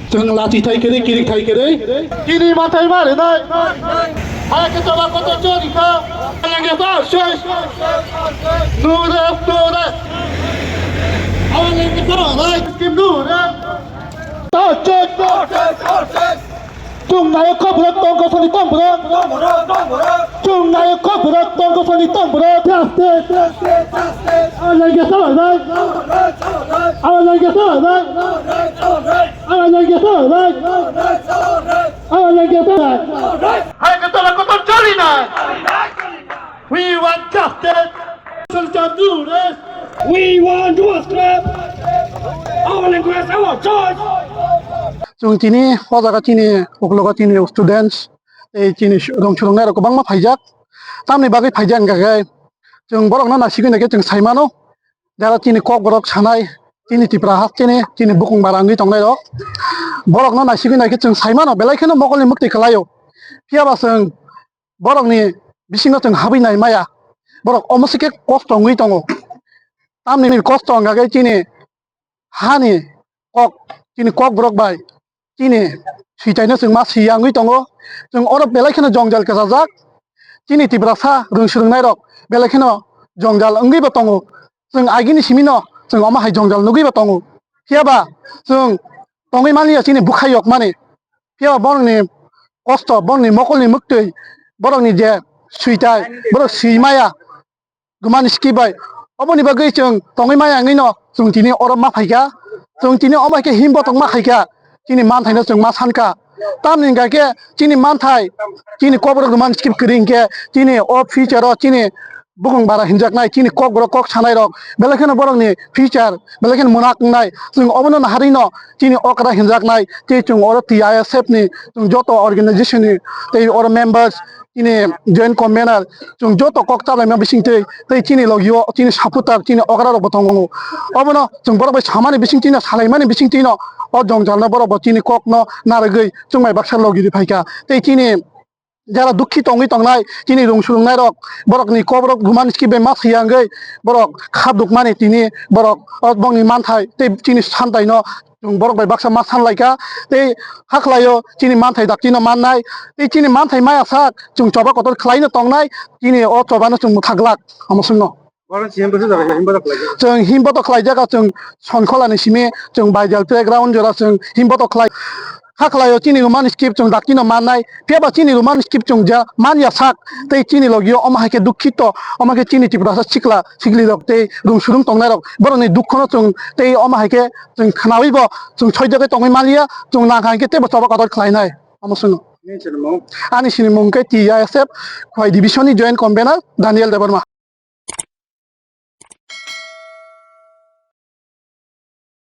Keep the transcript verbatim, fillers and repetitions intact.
Chwng lachi thai kwrwi, kirik thai kwrwi. Chini mathai ma rwnai. Hai khe tola kotor chori kha. Alang ya sa shoi. Nure, nure. Alang ya sa rai. Kim nure. Ta choi. Chwng nai kho borok tong kosoni tong borok. Chwng nai kho borok tong kosoni tong borok. Justice. Alang ya sa rai. Alang ya sa rai. Alang ya sa rai. Alang ya sa rai. Hai khe tola kotor chori nai. We want justice. Solution to this. We want to scrap. Our language, our choice. Chwng tini o jaga chini uklogo chini students tei chini rong chwrwngnai rok kwbangma phaijak. Tamni bagwi phaijak hwnkha khe chwng borokno naisigwi naikhe chwng sai mano. Jara chini kok borok sanai, chini Tripura hasteni, chini bukung bara wngwi tongnai rok. Borokno naisigwi naikhe chwng sai mano, belai kheno mokolni mwktwi kwlaio. Phiya ba chwng borokni bisingo chwng habwi nai maya. Borok omo se khe kosto wngwi tongo. Tamni kosto wngkha khe chini hani kok, chini kok borok bai chini switaino chwng ma swi ya wngwi tongo. Chwng oro belai kheno jwngjal kwchajak. Chini Tiprasa rwng swrwngnairok belai kheno jwngjal wngwi bo tongo. Chwng agini simino chwng omo hai jwngjal nugwi bo tongo. Phiya ba chwng tongwi manliya chini bwkhak yokmani. Phiya ba borokni kosto, borokni mokolni mwktwi, borokni je switai, borok swi maya. Gumani skip bai. Oboni bagwi chwng tongwi maya wngwi no chwng tini oro ma phaikha. Chwng tini omo hai khe him botok ma khaikha. Chini manthaino chwng ma sankha. Tamni hwnkha khe chini manthai, chini kok borok gumani skip kwrwi hwnkhe chini o future o chini bukung bara hinjaknai, chini kok borok kok sanai rok belai kheno borokni future belai kheno mwnak wngnai. Chwng obono naharwi no chini okra hinjaknai tei chwng oro T I S F ni chwng joto organization ni tei oro members chini joint convener, chwng joto kok chalaima bisingtwi tei chini logio chini supporter chini okra rok bo tongo. Obono chwng borok bai samani bisingtwi no, salaimani bisingtwi no o jwngjalno borok bo chini kokno narwgwi chwng bai baksa logi ri phaikha. Tei chini jara dukhi tongwi tongnai chini rung surungnai rok, borokni kok borok gumani skip bai ma thwiya wngwi borok kha dukmani tini borok o bongni manthai tei chini santai no chwng borok bai baksa ma sanlaikha. Tei hakhlaio chini manthai daktino mannai, tei chini manthai maya sak chwng choba kotor khlaino tongnai, chini o chobano chwng mwthak glak omo swngno. Chwng himboto khlaijak, chwng Sonkholani simi chwng Baidal playground jora chwng himboto khlai. Hakhlaio chini roman skip chwng daktino mannai, phiyaba chini roman skip chwng ja manya sak tei chini logio omo hai khe dukhito, omo khe chini Tiprasa sikla siklirok tei rung surung tongnairok borokni dukhono chwng tei omo hai khe chwng khnawibo chwng soijakgwi tongwi manliya, chwng nangkha hinkhe teibo choba kotor khlainai. Omo swngno. Ani sinimung khe T I S F Khowai division ni joint convener Daniel Debbarma.